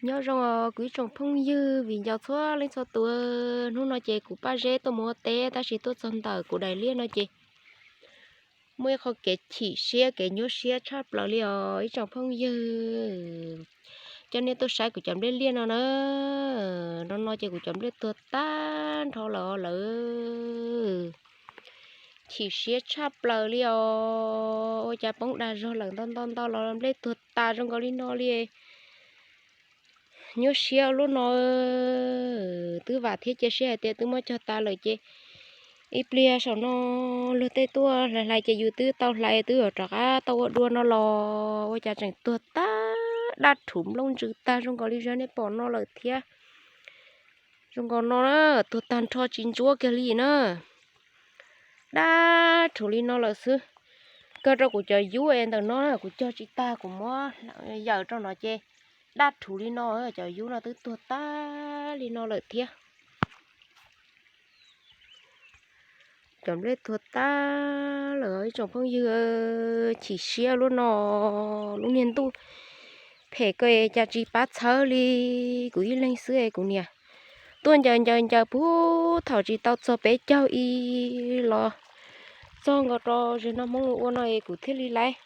Nyob zoo os kuv ib tsoom phooj ywg viv ncaus txhua leej txhua tus. Hnub no ces kuv Paj Zeb tuaj mus ua teb tab sis tuaj txog ntawm kuv daim liaj no ces muaj ib qho kev chim siab kev nyuaj siab tshaj plaws li os ib tsoom phooj ywg. Coj nej tuaj saib kuv cov nplej liaj no na. Hnub no ces kuv cov nplej tuag tag nrho lawm os lawm. Chim siab tshaj plaws li os. Ua cas poob dag zog lawm ntau ntau ntau los nplej tuag tas zoo nkaus li no li. Nyuaj siab lub no. Twb vam thiab cia siab hais tias twb muab cog tas lawm ces ib pliag saum no luag tej tuaj hlais hlais ces yus twb tau hlais twb yuav rov qab tau ua dua no los ua cas tseem tuag tag daj rhuv nplooj ntsws tag zoo nkaus li zog nej pom no lawm thiab. Zoo nkaus no na, tuag tag nrho tsis ntsuab kiag li na. Daj rhuv li no lawm xwb. Kawg rau kuv cov yub es ntawm no kuv cog tsis tag kuv muab yawm rau no ces daj rhuv li no, cov yub no twb tuag tag li no lawm thiab. Cov nplej tuag tag lawm ib tsoom phooj ywg, chim siab lub no, lub niag ntuj phem kawg cas tsis pab txhawb li. Kuv ib leeg xwb es kuv niam tuaj ncaws ncaws ncaws puag thaum tsis tau txog peb caug ib los txog nkaus rau zem no Hmoob ua no es kuv thiaj li laiv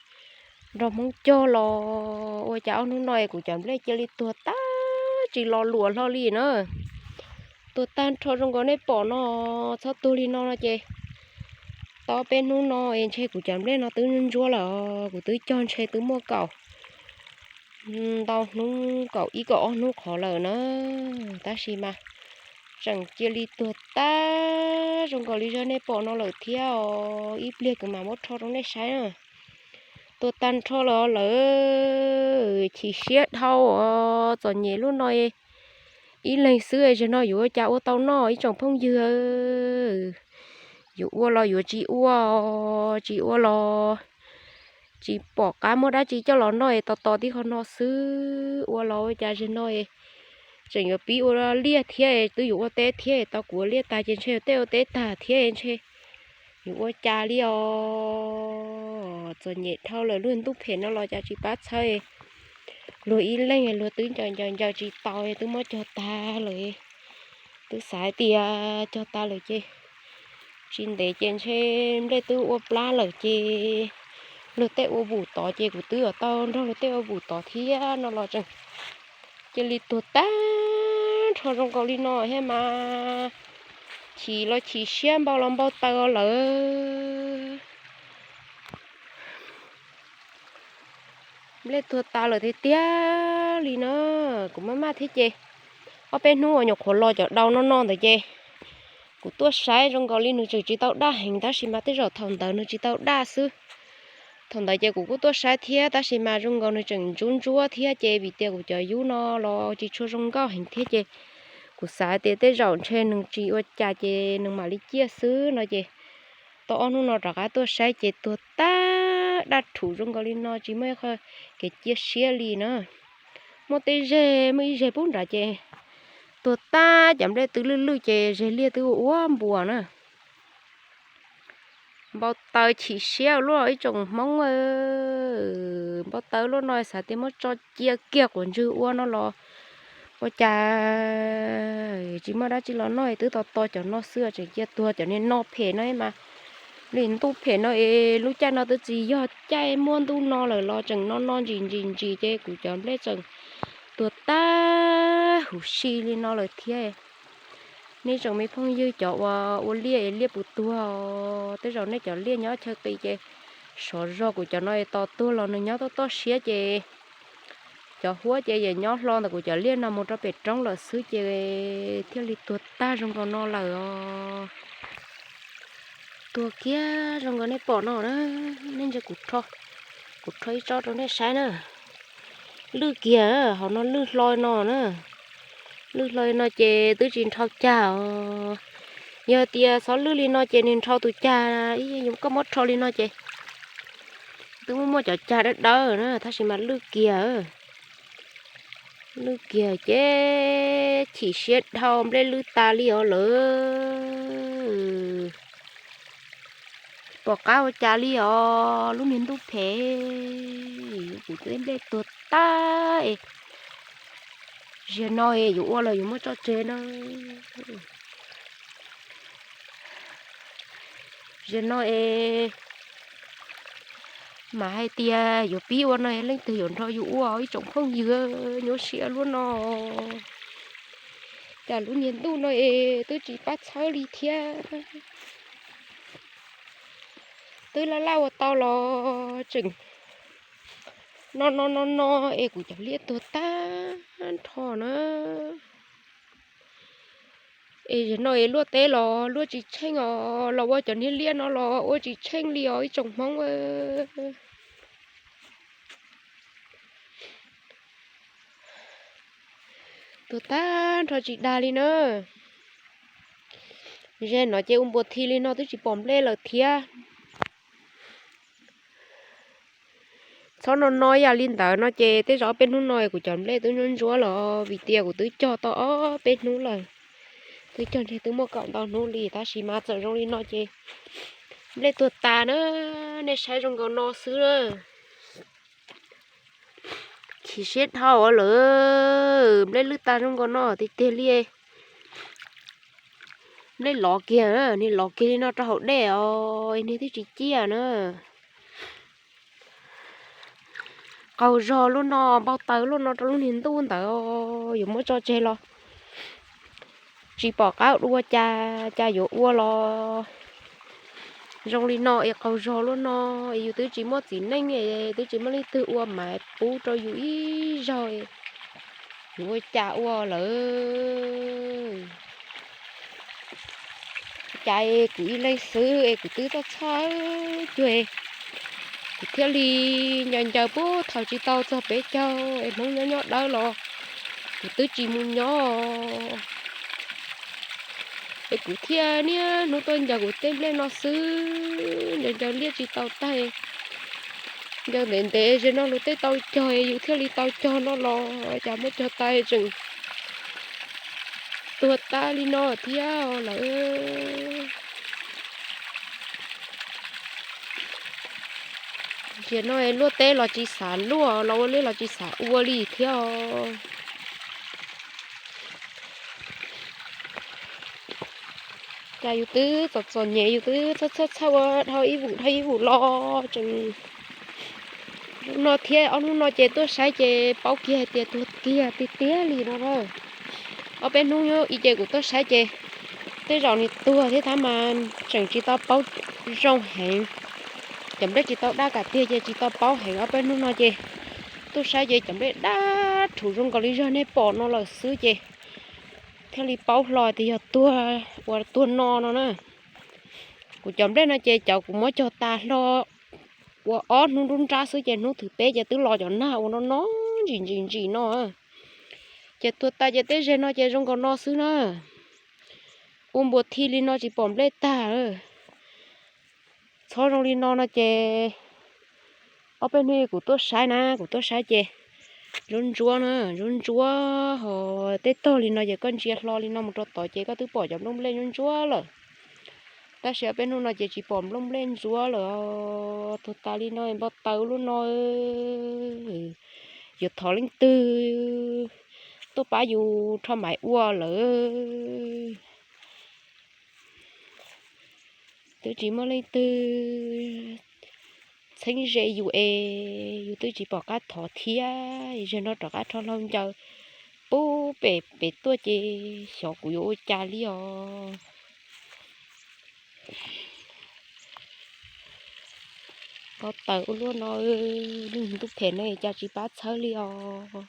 nrog Hmoob cog los ua cas ob hnub no es kuv cov nplej cia li tuag tag tsis los luam hlo li na. Tuag tag nrho zoo nkaus nej pom no, txhob tuag li no no ces tau peb hnub no es ntshe kuv cov nplej no twb ntsuab lawm os, kuv twb cog ntshe twb muaj kaum ntau hnub kaum ib kaum ob hnub qhov lawm na, tab sis mas tseem cia li tuag tag zoo nkaus li zog nej pom no lawm thiab os. Ib pliag kuv mam muab rho rau nej saib na. Tuag tag nrho lawm lawm, chim siab dhau os, txom nyem lub no. Ib leeg xwb zem no yuav ua cas ua tau noj ib tsoom phooj ywg. Yuav ua los yuav tsis ua, tsis ua los tsis pom qab muab dab tsi coj los noj es tos tos tib qho no xwb. Ua los ua cas zem no tseem yuav pib ua liaj thiab, twb yuav ua teb thiab, tau kuv ua liaj tas ces ntshe yuav tej ua teb tag thiab ntshe yuav ua cas li os. Txom nyem dhau lawm, lub ntuj phem no los cas tsis pab txhawb. Luag ib leeg luag twb ncaws ncaws ncaws tsis tau twb muab cog tag lawm. Twb xav hais tias cog tag lawm ces tsis ntev ces ntshe nplej twb ua plab lawm ces luag tej ua vum tod ces kuv twb yuav tau nrog luag tej ua vum tod thiab no los tseem cia li tuag tag nrho zoo nkaus li no thiab mas chim los chim siab npau los npau taws lawm. Nplej tuag tas lawm tiag tiag li na, kuv maj maj thiab ces ob peb hnub uas nyuam qhuav los cov daus no no ntawd ces kuv tuaj saib zoo nkaus li nws tseem tsis tau daj heev tab sis mas tej zaum thaum ntawd nws tsis tau daj xwb. Thaum ntawd ces kuv kuj tuaj saib thiab tab sis mas zoo nkaus nws tseem ntsuab ntsuab thiab ces vim tias kuv cov yub no los tsis tshua zoo nkauj heev thiab ces kuv xav tias tej zaum ntshe nws tsis ua cas ces nws mam li ciaj xwb no ces tau ob hnub no rov qab tuaj saib ces tuag tag daj rhuv zoo nkaus li no tsis muaj ib qho kev cia siab li na. Muaj tej zeg, muaj ib zeg pub nrad ces tuag tag, cov nplej twb lwj lwj ces zeg liaj twb ua ua npuas na. Npau taws chim siab luaj ib tsoom Hmoob. Npau taws luaj no xav tias muab tso cia kiag quav ntswg ua no los ua cas tsis muaj dab tsi los noj twb tos tos cov no xwb tseem cia tuag. Cov niag no phem no mas lub ntuj phem no es lub caij no twb tsis yog caij muaj ntuj no lawm los tseem no no ntsim ntsim ntsim ces kuv cov nplej tseem tuag tag huv si li no lawm thiab. Nej tsoom me phooj ywg cov uas ua liaj es liaj puas tuag, tej zaum nej cov liaj nyob chaw qis ces sov zog, kuv cov no es tos tuag los nws nyob toj toj siab ces cov huab ces yam nyob hlo ntawm kuv cov liaj no mus rau pem roob lawm xwb ces thiaj li tuag tag zoo nkaus no lawm os. Tuag kiag zoo nkaus nej pom no na, nej ntsia kuv rho, kuv rho ib tsob rau nej saib na. Lwj kiag, hauv no lwj hlo no na. Lwj hlo no ces twb tsis nrhau cag os. Yog tias txhob lwj li no ces nws nrhau tus cag, koj muab rho li no ces twb muaj muaj cov cag dawb dawb na tab sis mas lwj kiag. Lwj kiag ces chim siab dhau, nplej lwj tas li os lawm. Pom qab ua cas li os, lub niag ntuj phem, kuv tej nplej tuag tag es Ziag no es yuav ua los yuav muab tso tseg na. Ziag no es mas hais tias yuav pib ua no leej twg yuav nrog yus ua ib tsoom phooj ywg, nyuaj siab luaj no. Cas lub niag ntuj no es twb tsis pab txhawb li thiab. Twb laj laj ua tau los tseem no no no no es kuv cov liaj tuag tag nrho na. Es zaum no es luaj teb los luaj tsis tsheej os, los ua cov niag liaj no los ua tsis tsheej li os ib tsoom Hmoob. Tuag tag nrho tsis dag li na. Ze no ces ua npua thi li no twb tsis pom nplej lawm thiab. Txhob no no yam li ntawd no ces tej zaum ob peb hnub no kuv cov nplej twb ntsuab ntsuab los vim tias kuv twb cog tau ob peb hnub lawm. Twb cog ntshe twb muaj kaum ntau hnub li tab sis mas txawm zoo li no ces nplej tuag tas na. Nej saib zoo nkaus no xwb. Chim siab dhau lawm, nplej lwj tag zoo nkaus no tiag tiag li. Nplej lov kiag, niag lov kiag li no rau hauv dej os, niag twb tsis ciaj na. Qaug zog luaj no, npau taws luaj no rau lub niag ntuj ntawd, yuav muab tso tseg los tsis pom qab ua cas, cas yuav ua los zoo li no es qaug zog luaj no es yus twb tsis muaj txiv neej es twb tsis muaj leej twg ua mas pub rau yus ib zaug, yuav ua cas ua lawm. Cas es kuv ib leeg xwb es kuv twb txhawj txhawj cuag, kuv thiaj li ncaws ncaws puag thaum tsis tau txog peb caug es Hmoob nyob nyob dawb los kuv twb tsis mus nyob. Es kuv thiaj niaj hnub tuaj ncaws kuv tej nplej no xwb, ncaws ncaws liaj tsis tau tag. Ncaws ntev ntev ze no luag tej tau cog es yus thiaj li tau cog no los cas muab cog tas tseem tuag tas li no thiab lawm. Tiam no luaj teb los tsis xav luaj, los ua liaj los tsis xav ua li thiab. Cas yus twb txom txom nyem, yus twb txhawj txhawj txhawj ua dhau ib vus dhau ib vus los tseem no thiab. Ob hnub no ces tuaj saib ces paub kiag hais tias tuag kiag tiag tiag li no na. Ob peb hnub i ces kuv tuaj saib ces tej zaum nws tuag thiab tab mas tseem tsis tau paub zoo heev. Cov nplej tsis tau daj kam tiag ces tsis tau paub heev. Ob peb hnub no ces tuaj saib ces cov nplej daj rhuv zoo nkaus li zog nej pom no lawm xwb ces thiaj li paub hlo tias yog tuag uas tuag no no na. Kuv cov nplej no ces cov kuv muab cog tas hlo ua ob hnub nruab nrab xwb ces hnub thib peb ces twb los cov nag uas no no ntsim ntsim ntsim no. Ces tuag tas ces tej zeg no ces zoo nkaus no xwb na. Ua npua thi li no tsis pom nplej tag. Txhob zoo li no no ces ob peb hnub kuv tuaj saib na, kuv tuaj saib ces ntsuab ntsuab na, ntsuab ntsuab ho tej tog li no ces koj ntsia hlo li no mus rau tod ces koj twb pom cov nplooj nplej ntsuab ntsuab lawm. Tab sis ob peb hnub no ces tsis pom nplooj nplej ntsuab lawm. Tuag tas li no npau taws lub no. Yuav thov leej twg tuaj pab yus rho maiv ua lawm. Twb tsis muaj leej twg txheeb ze yus es yus twb tsis pom qab thov thiab. Zeg no rov qab rho hlau ncaws pub pem pem tuaj ces xyov kuv yuav ua cas li os. Npau taws ua luaj no, lub ntuj phem no cas tsis pab txhawb li os.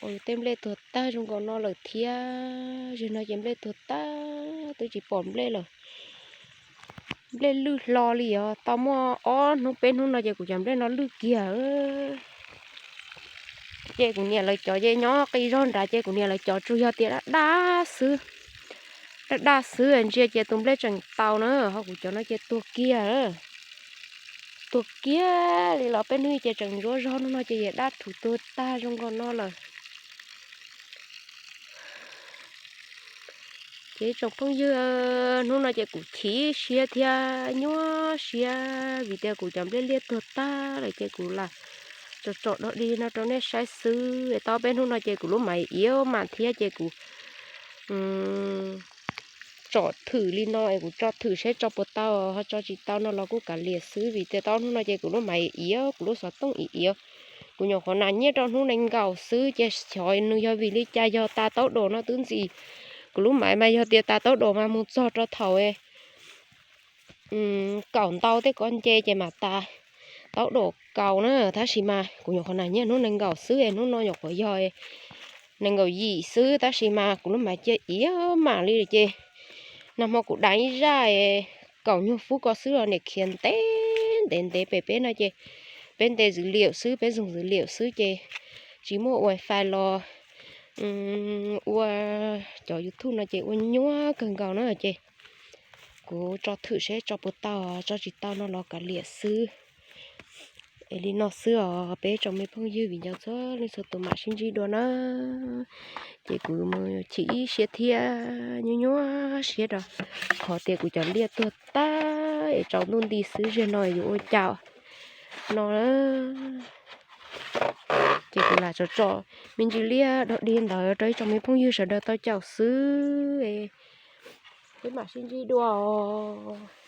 Ua tej nplej tuag tag zoo nkaus no lawm thiab. Zeg no ces nplej tuag tag twb tsis pom nplej lawm. Nplej lwj hlo li os, tau muaj ob hnub peb hnub no ces kuv cov nplej no lwj kiag. Ces kuv niam lawv cov ces nyob qis zog nrad ces kuv niam lawv cov tsuas yog tias daj daj xwb. Daj daj xwb ntsia ces tus nplej tseem tau na, ho kuv cov no ces tuag kiag. Tuag kiag li los peb hnub ces tseem ntsuab zog, hnub no ces yam daj rhuv tuag tag zoo nkaus no lawm. Ces ib tsoom phooj ywg, hnub no ces kuv chim siab thiab nyuaj siab vim tias kuv cov nplej liaj tuag tag lawm ces kuv lam tsom tsom dog dig no rau nej saib xwb. Tau peb hnub no ces kuv lub maiv iav mas thiab ces kuv tsom thwm li no es kuv tso thwm seb tso puas tau, ho tso tsis tau no los kuj kav liam xwb vim tias tau hnub no ces kuv lub maiv iav, kuv lub xov tooj iav. Kuv nyuam qhuav nas nyiaj rau hnub nees nkaum xwb ces xyov nws yog vim li cas yog tas taub dom no twb ntxim. Kuv lub maiv mas yog tias tas taub dom mas mus txog rau thaum kaum ntau tej ko nce ces mam tas taub dom kaus na, tab sis mas kuv nyuam qhuav nas nyiaj hnub nees nkaum xwb es hnub no nyuam qhuav yog nees nkaum yim xwb tab sis mas kuv lub maiv cia iav mam li ces nag hmo kuv deev ib zaj kaum nyuag fub ko xwb los niam khiav ntev ntev ntev pem peb no ces peb ntes dữ liệu xwb, peb dùng dữ liệu xwb ces tsis muaj wifi los ua cov YouTube no ces ua nyuaj kawg nkaus na ces kuv tso thwm seb tso puas tau, tso tsis tau no los kav liam xwb. Es li no xwb os peb tsoom me phooj ywg viv ncaus txhua leej txhua tus mam sib ntsib dua na. Ces kuv mus chim ib siab thiab nyuaj nyuaj siab rau qhov tias kuv cov liaj tuag tag es tsaus ntuj nti xwb ziag no yuav ua cas no. Ces kuv lam tso tso me ntsis liaj dog dig ntawd rau ib tsoom me phooj ywg sawv daws tau caum xwb. Peb mam sib ntsib dua os.